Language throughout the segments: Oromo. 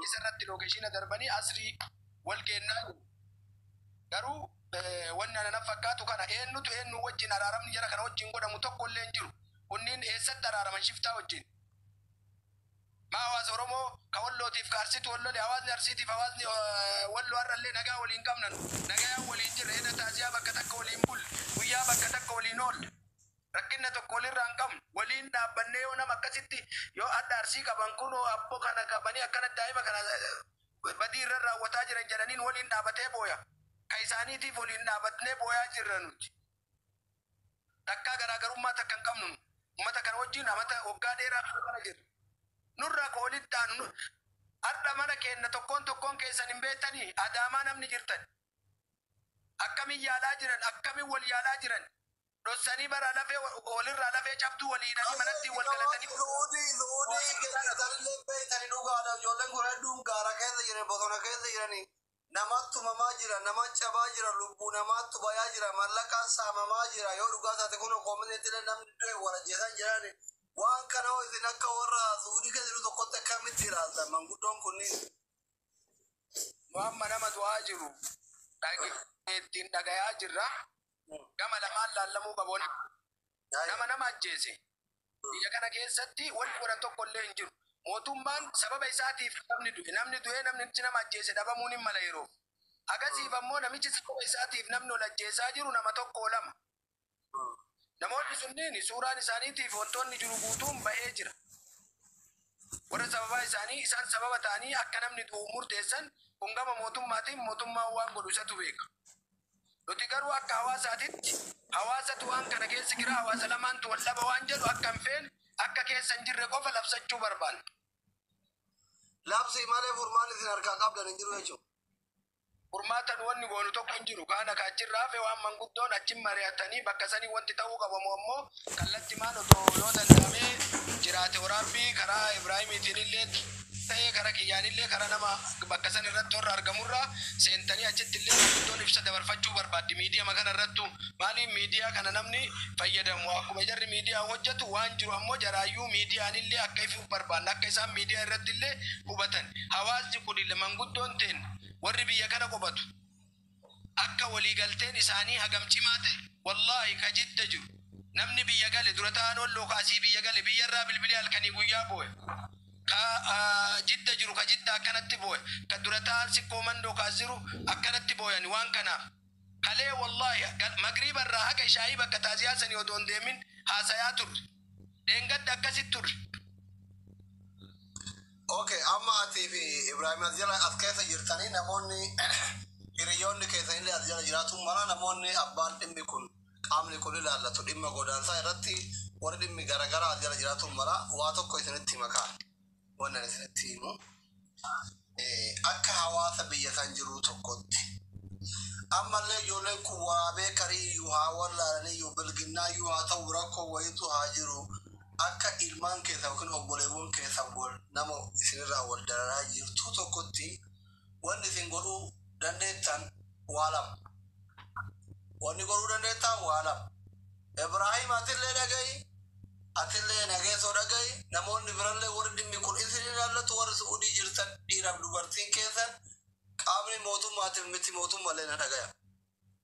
Isarratti location darbanii asrii wal geennaa jiru. Garuu wanni ana na fakkaatu kana eenyutu eenyu wajjin araaramni jara kana wajjin godhamu tokko illee hin jiru. Kunniin eessatti araaraman shiftaa wajjin? Maa hawaasa Oromoo ka Wallootiif ka Arsiitu wal lole, hawaasni Arsiitiif hawaasni Walloo har'allee nagaa waliin qabna nu. Nagayaan waliin jirra, eda taaziyaa bakka takka waliin bulle, guyyaa bakka takka waliin oolle. Rakkinna tokko walirraa hin qabnu. Waliin dhaabbannee yoo nama akkasitti yoo adda Arsii qaban kunoo abbo kana qabanii akkana daa'ima kana badii irra raawwataa jiran jedhaniin waliin dhaabatee booya. Ka isaaniitiif waliin dhaabatnee booyaa jirra nuti. Takkaa garaagarummaa takka hin qabnu nu. Ummata kana wajjin amata waggaa dheeraa kana jirra. Nurraa ka olitti aanu har'a mana keenna tokkoon tokkoon keessan hin beektanii? Adaamaa namni jirtan. Akkamiin yaalaa jiran, akkamiin wal yaalaa jiran? Dhossanii bara lafee walirraa lafee cabduu walii hidhanii manatti wal galatanii. Suudii suudii keessanillee beektanii dhugaadha. Ijoolleen kun hedduun gaara keessa jiran, bosona keessa jiranii, namatti tumamaa jira, nama cabaa jira, lubbuu namaatti bayaa jira, mallaqaan saamamaa jira. Yoo dhugaa taate kun koominiitti namni du'e wal ajjeesan jirani. Waan kana hoo isin akka warra suudii keessa jiru tokkotti akkamitti ilaaltan manguddoon kunniin? Nu amma nama du'aa jiru ittiin dhagayaa jirra. Gama lamaan laallamuu qabu. Nama nama ajjeese. Biyya kana keessatti wanti godhan tokko illee hin jiru. Mootummaan sababa isaatiif namni du'e. Namni du'ee namni nama ajjeese dhabamuun hin mala yeroo. Agasiif ammoo namichi sababa isaatiif namni ol ajjeesaa jiru nama tokko lama. Namoonni sunniin suuraan isaaniitiif wantoonni jiru guutuun ba'ee jira. Warra sababaa isaanii isaan sababa ta'anii akka namni du'u murteessan kun gama mootummaatiin mootummaan waan godhu isatu beeka. Nuti garuu akka hawaasaatitti hawaasatu waan kana keessa jira, hawaasa lamaantu wal dhaba waan jedhu akka hin feene, akka keessa hin jirre qofa labsachuu barbaanna. Labsii malee furmaan isin harkaa qabdan hin jiru jechuudha. Furmaata nu wanni goonu tokko hin jiru. Kaana ka achirraa hafe waan manguddoon achin mari'atanii bakka sanii wanti ta'uu qabamu ammoo kallatti maan otoo yoo danda'amee jiraate waraabbii karaa Ibraahimiitiin illee ta'ee karaa kiyyaanillee karaa nama bakka san irratti warra argamurraa seentanii achitti illee manguddoon ibsa dabarfachuu barbaaddi miidiyaa kana irrattu. Maaliif miidiyaa kana namni fayyadamu akkuma jarri miidiyaa hojjetu waan jiru ammoo jaraayyuu miidiyaanillee akka ifuuf barbaanna, akka isaan miidiyaa irratti illee hubatan. Hawaasni kun manguddoon teen warri biyya kana qobatu akka waliigalteen isaanii hagam cimaa ta'e, wallaahi ka Jidda jiru namni biyya gale dura ta'an Walloo ka asii biyya gale biyyarraa bilbilee halkanii guyyaa boo'e, ka Jidda jiru ka Jidda akkanatti boo'e, ka dura ta'an Sikkoo Mandoo ka as jiru akkanatti booyan. Waan kanaaf kalee wallaahi magriiba irraa haga ishaayii bakka taaziyaa sanii odoo hin deemin haasayaa turre, dheengadda akkasitti turre. Okay, amma atii fi Ibrahim as jala as keessa jirtanii, namoonni hiriyoonni keessanillee as jala jiraatu mala, namoonni abbaan dhimmi kun qaamni kun ilaallatu dhimma godaansaa irratti warri dhimmi garaagaraa as jala jiraatu mala, waa tokko isinitti makaa wannan isinitti himu. Akka hawaasa biyya san jiru tokkotti ammallee ijoolleen kun waa beekaniyyuu haa wallaalaniyyuu, bilginnaayyuu haa ta'u, rakkoo wayitu haa jiru, akka ilmaan keessa yookiin obboleewwan keessa wal nama isinirraa wal dararaa jirtu tokkotti wanni isin godhuu dandeettan waa lama. Wanni godhuu dandeettan waa lama. Ibraahim, atillee dhaga'i, atillee nageessoo dhaga'i, namoonni birallee warri dhimmi kun isin ilaallatu, warri Su'uudii jirtan dhiiraaf dubartiin keessan, qaamni mootummaatiif miti mootummaallee na dhagaya.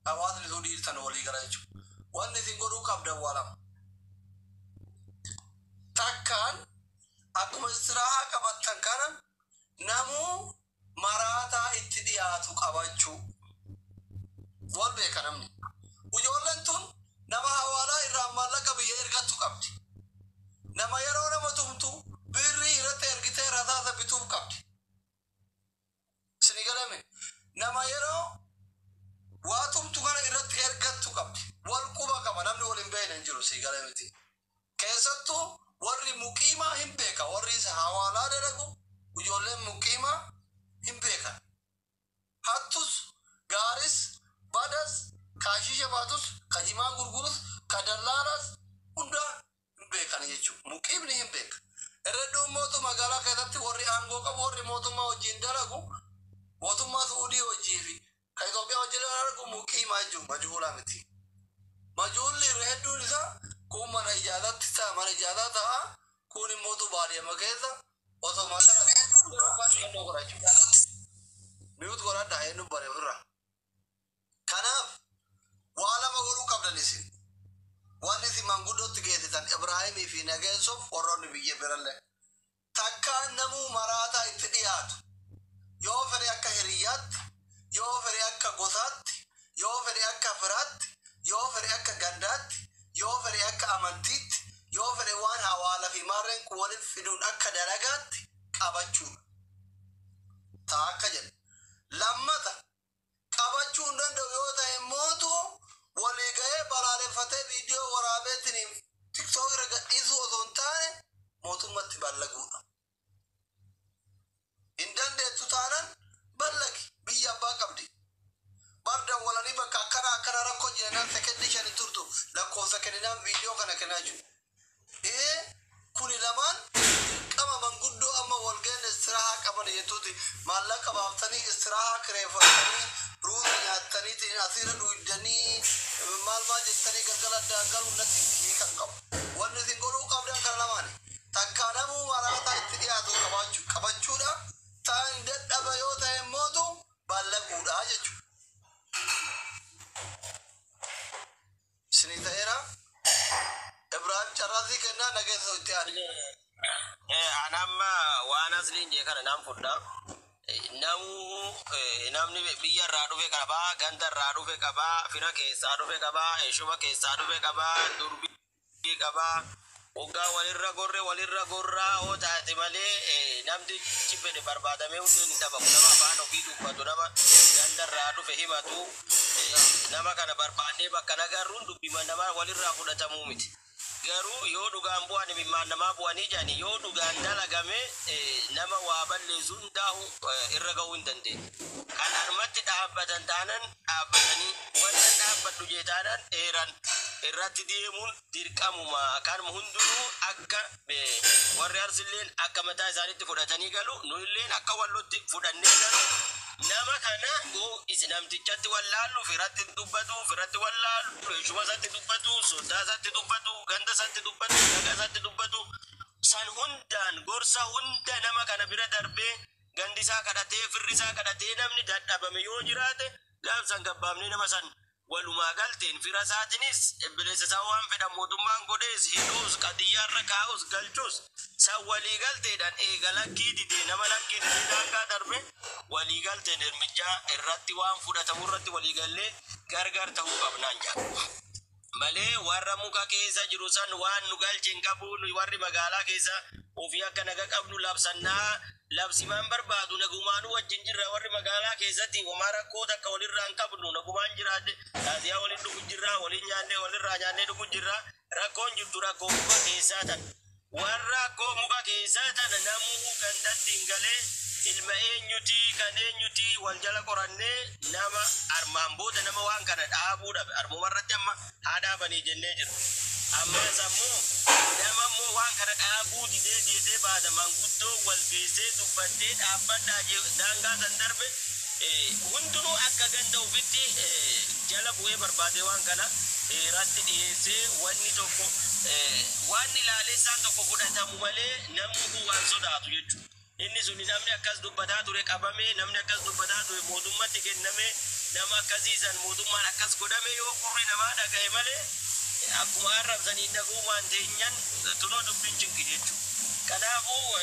Hawaasni Su'uudii jirtan walii gala jechuudha. Wanni isin godhuu qabdan waa lama. Takkaan akkuma istiraahaa qabattan kana namuu maraataa itti dhiyaatu qabachuu. Wal beeka namni. Ijoolleen tun nama hawaalaa irraa maallaqa biyya ergattu qabdi. Nama yeroo nama tumtu birrii irratti ergitee rasaasa bituuf qabdi. Sini galame, nama yeroo waa tumtu kana irratti ergattu qabdi. Wal quba qaba, namni wal hin beekne hin jiru, sii gale miti? Keessattuu warri muqiimaa hin beeka, warri hawaalaa dalagu ijoolleen muqiimaa hin beekan. Hattus gaaris badas, kaashisha baatus, ka jimaa gurgurus, ka dallaalas hunda hin beekan jechuudha. Muqiimni hin beeka. Irra mootu magaalaa keessatti warri aangoo qabu, warri mootummaa wajjin dalagu, mootummaa Suudii wajjii fi ka Itoophiyaa wajjin dalagu muqiimaa jechuudha. Majuulaa miti. Majuulli irra hedduun isaa kun mana ijaarratti ta'a, mana ijaaraa ta'a, kun immoo baadiyyaa keessa osoo mataa godha jechuudha. Ibraahimii fi Nageessoof warroonni biyya birallee. Takkaan namuu maraataa itti dhiyaatu. Yoo fedhe akka hiriyyaatti, yoo fedhe akka gosaatti, yoo fedhe akka firaatti, yoo fedhe akka gandaatti, yoo fedhe akka amantiitti, yoo fedhe waan hawaala fi maarreen kun walitti fiduun akka dalagaatti qabachuudha. Taa akka jedhe. Lammata qabachuu hin danda'u yoo ta'e mootu walii ga'ee balaaleffatee viidiyoo waraabeetiin TikTok irra gadhiisuu osoo hin taane mootummatti ballaguudha. Hin dandeettu taanaan ballagi, biyya abbaa qabdi. Bar dawwalanii bakka akkana akkana rakkoo jireenyaan sekendii 5 turtu lakkoofsa kenninaan viidiyoo kana kennaa jiru. Ee, kuni lamaan dirqama manguddoo amma wal ga'een istiraahaa qaban jettuuti, maallaqa baaftanii istiraahaa kireeffattanii ruuza nyaattanii asiirra dhuydanii maal maal jettanii galgala addaan galuun natti hiikan qabu. Wanni isin godhuu qabdan kana lamaani. Takkaa namuu maraataa itti dhiyaatu qabachuudha. Ta'an dadhaba yoo ta'e mootu ballaquudha jechuudha. Isinii ta'eera. Ibraahim carraasii kennaa, Nageessa itti aani. An amma waan asliin jee kana nan fudha. Namuu namni biyya irraa dhufe qabaa, ganda irraa dhufe qabaa, fira keessaa dhufe qabaa, eeshuma keessaa dhufe qabaa, durbii qabaa. Waggaa walirra gorre walirra gorraa hoo taate malee namtichi fedhe barbaadamee hundeen hin dhabamu. Nama afaan ofii dubbatu, nama ganda irraa dhufe himatu, nama kana barbaannee bakka nagarruun dubbima nama walirraa fudhatamuu miti. Garuu yoo dhugaan bu'an imimmaan namaa bu'anii jedhani, yoo dhugaan dalagame nama waa balleessu hundaa'u irra ga'uu hin dandeenye. Kan harmatti dhaabbatan taanan dhaabbatanii, wanta dhaabbadhu jee taanan dheeran irratti deemuun dirqamuma. Kan hundinuu akka warri Arsilleen akka mataa isaaniitti fudhatanii galu, nuyilleen akka Wallotti fudhannee galu. Nama kana yoo namtichatti wallaallu firatti dubbatu, firatti wallaallu, eeshuma isatti dubbatu, soddaa isatti dubbatu, ganda isatti dubbatu, laga isatti dubbatu, san hundaan gorsa hunda nama kana bira darbee gandi isaa kadhatee, firri isaa kadhatee, namni dadhabame yoo jiraate, gaafsan gabbaabnee nama san walumaa galteen fira isaatiinis bilisa isaa waan fedhan mootummaan godhees, hidhuus, qadiyyaarra kaa'us, galchus, san walii galteedhaan eega lakkii didee, nama lakkii didee daangaa darbe walii galteen hirmichaa irratti waan fudhatamu irratti walii gallee gargar ta'uu qabnaan jedha. Malee warra muka keessa jiru san waan nu galche hin qabu. Warri magaalaa keessa ofii akka naga qabnu labsannaa labsimaan barbaadu, nagumaanuu wajjin jirra. Warri magaalaa keessatti homaa rakkoo takka walirraa hin qabnu, nagumaan jiraate, taasiyaa waliin dhugu jirra, waliin nyaannee walirraa nyaannee dhugu jirra. Rakkoon jirtu rakkoo muka keessaa tan, warra rakkoo muka keessaa tana namuu gandatti hin galee ilma eenyuti, kan eenyuti wal jala qorannee nama armaan booda nama waan kana dhaabuu dhabe armumarratti amma haa dhaabanii jennee jiru. Ammas ammoo nama immoo waan kana dhaabuu didee didee baata manguddoo wal geessee dubbattee dhaabbadhaa daangaa san darbe hundinuu akka ganda ofitti jala bu'ee barbaadee waan kana irratti dhiyeessee wanni tokko waan ilaalee isaan tokko fudhatamu malee namni kun waan sodaatu jechuudha. Inni suni namni akkas dubbataa ture qabame, namni akkas dubbataa ture mootummatti kenname, nama akkasiisan mootummaan akkas godhame yoo gurri namaa dhaga'e malee akkuma arrabsanii dhaguumaan teenyan tunoo dubbiin cinqi jechuudha. Kanaafuu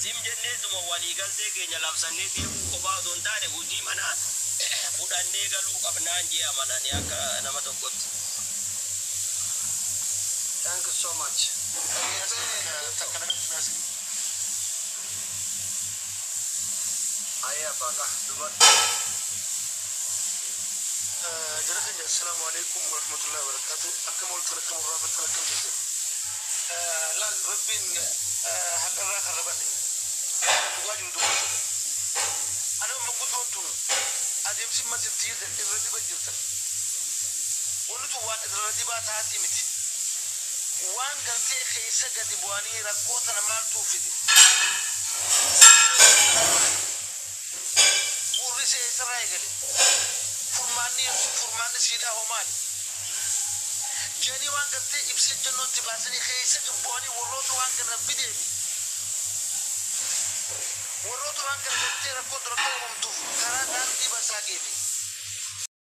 zim jenneetuma waliigaltee keenya labsannee deemuu kophaa osoo hin taane hojii manaa fudhannee galuu qabnaan jee amananii akka nama tokkotti. Thank you so much. Takka nagatti naasii. Ayyaa baqa dubbadhu. Jara keenya, assalaamu alaikum warahmatullahi wabarakatuh. Akkam ooltan, akkam urraafattan, akkam jirtan? Laal, Rabbiin haqarraa kan rabanne dhugaa jiru dubbachuudha. Ana manguddoon tun adeemsi masirtii irra diba jirtan. Wanni tun waan irra dibaa taatii miti. Waan gartee keessa gadi bu'anii rakkoo tana maaltu fide? Bu'uurri see eessarraa eegale? Furmaanni siidhaa hoo maali? Jedhanii waan gartee ibsa jennootti baasanii keessa bu'anii warroota waan kana fideefi. Warroota waan kana gartee rakkoo dura uumamtuuf karaa daandii basaaqeefi.